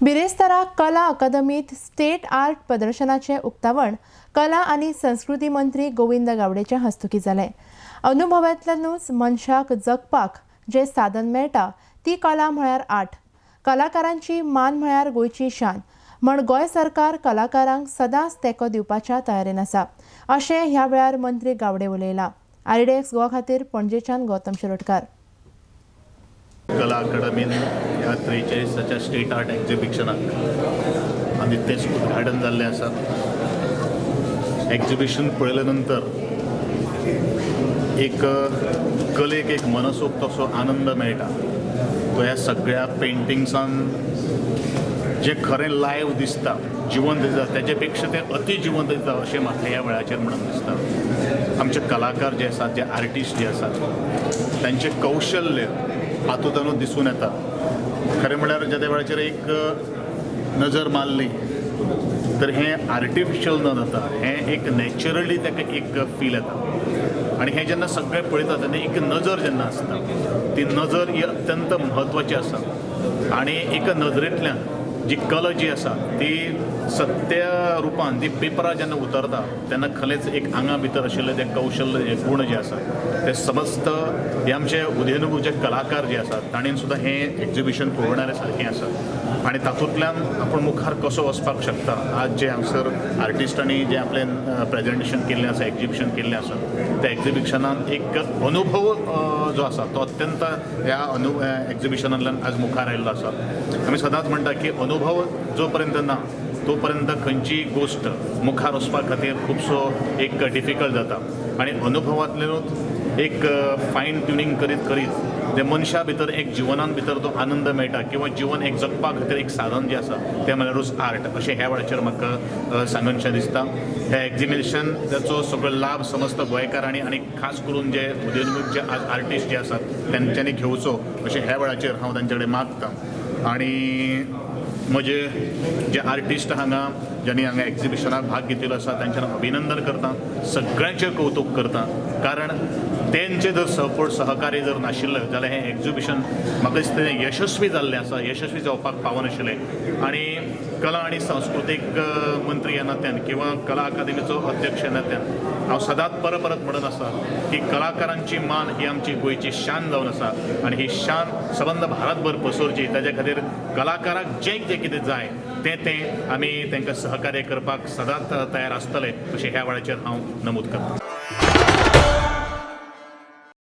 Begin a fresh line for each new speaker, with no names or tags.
बिरेस्तारा कला अकादमीत state art प्रदर्शनाचें उक्तावण कला आनी संस्कृती मंत्री गोविंद गावडेच्या हस्तुकीं जालें. अनुभवांतल्यानूच मनशाक जगपाक जें साधन मेळटा ती कला म्हळ्यार आर्ट. कलाकारांची मान म्हळ्यार गोंयची शान म्हण गोंय सरकार कलाकारांक सदांच तेंको दिवपाच्या तयारेन आसा, अशें ह्या वेळार मंत्री गावडे उलयला. आरडीएक्स गोवा खातीर पणजेच्यान गौतम शिरोडकार.
कला अकादमीन ह्या 43च्या स्टेट आर्ट एक्झिबिशनाक आनी तेच उद्घाटन जाल्लें आसा. एक्झिबिशन पळयल्या नंतर एक कलेक एक मनसोक्त असो आनंद मेळटा. तो ह्या सगळ्या पेंटिंग्सान जे खरें लायव्ह दिसता, जिवंत दिसता, तेजे पेक्षा तें अति जिवंत दिसता अशें म्हाका ह्या वेळाचेर म्हणून दिसता. आमचे कलाकार जे आसात, जे आर्टिस्ट जे आसात, तांचें कौशल्य हातूंतल्यानूच दिसून येता. खरें म्हळ्यार ज्या त्या वेळाचेर एक नजर मारली तर हें आर्टिफिशियल न जाता, हें एक नॅचरली ताका एक फील येता. आनी हें जेन्ना सगळें पळयता तेन्ना एक नजर जेन्ना आसता ती नजर ही अत्यंत म्हत्वाची आसा. आनी एका नजरेंतल्यान जी कला जी आसा ती सत्य रुपान ती पेपरार जेन्ना उतरता तेन्ना खरेंच एक आंगा भितर आशिल्लें तें कौशल्य, हे गूण जे आसा ते समस्त हे आमचे उदयोन्मुख जे कलाकार जे आसात ताणें सुद्दां हें एक्झिबिशन पळोवणारे सारकें आसा. आनी तातूंतल्यान आपूण मुखार कसो वचपाक शकता, आज जे हांगसर आर्टिस्टांनी जें आपलें प्रेजेंटेशन केल्लें आसा, एक्झिबिशन केल्लें आसा, त्या एक्झिबिशनान एक अनुभव जो आसा तो अत्यंत ह्या एक्झिबिशनांतल्यान आज मुखार आयिल्लो आसा. आमी सदांच म्हणटा की अनुभव जो पर्यंत ना तो पर्यंत खंयचीय गोश्ट मुखार वचपा खातीर खुबसो एक डिफिकल्ट जाता. आनी अनुभवांतल्यानूच एक फायन ट्युनींग करीत करीत ते मनशा भितर एक जिवनान भितर तो आनंद मेळटा किंवा जिवन एक जगपा खातीर एक साधन जें आसा तें म्हळ्यारूच आर्ट अशें ह्या वेळाचेर म्हाका सांगनशें दिसता. हें एक्झिबिशन ताचो सगळो लाभ समस्त गोंयकारांनी आनी खास करून जे उदयोन्मुख जे आज आर्टिस्ट जे आसात तेंच्यांनी घेवचो अशें ह्या वेळाचेर हांव तांचे कडेन मागता. आनी म्हजे जे आर्टिस्ट हांगा ज्यांनी हांगा एक्झिबिशनाक भाग घेतिल्लो आसा तांच्यान अभिनंदन करता, सगळ्यांचें कौतूक करता. कारण तेंचे जर सपोर्ट सहकार्य जर नाशिल्लें जाल्यार हें एक्झिबिशन म्हाका दिसता तें यशस्वी जाल्लें आसा, यशस्वी जावपाक पावनाशिल्लें. आनी कला आनी सांस्कृतीक मंत्री ह्या नात्यान किंवा कला अकादमीचो अध्यक्ष ह्या नात्यान हांव सदांच परत परत म्हणत आसा की कलाकारांची मान ही आमची गोंयची शान जावन आसा आनी ही शान सबंद भारतभर पसरची. ताच्या खातीर कलाकाराक जें जें कितें जाय तें तें आमी तांकां सहकार्य करपाक सदांच तयार आसतले अशें ह्या वेळाचेर हांव नमूद करतां.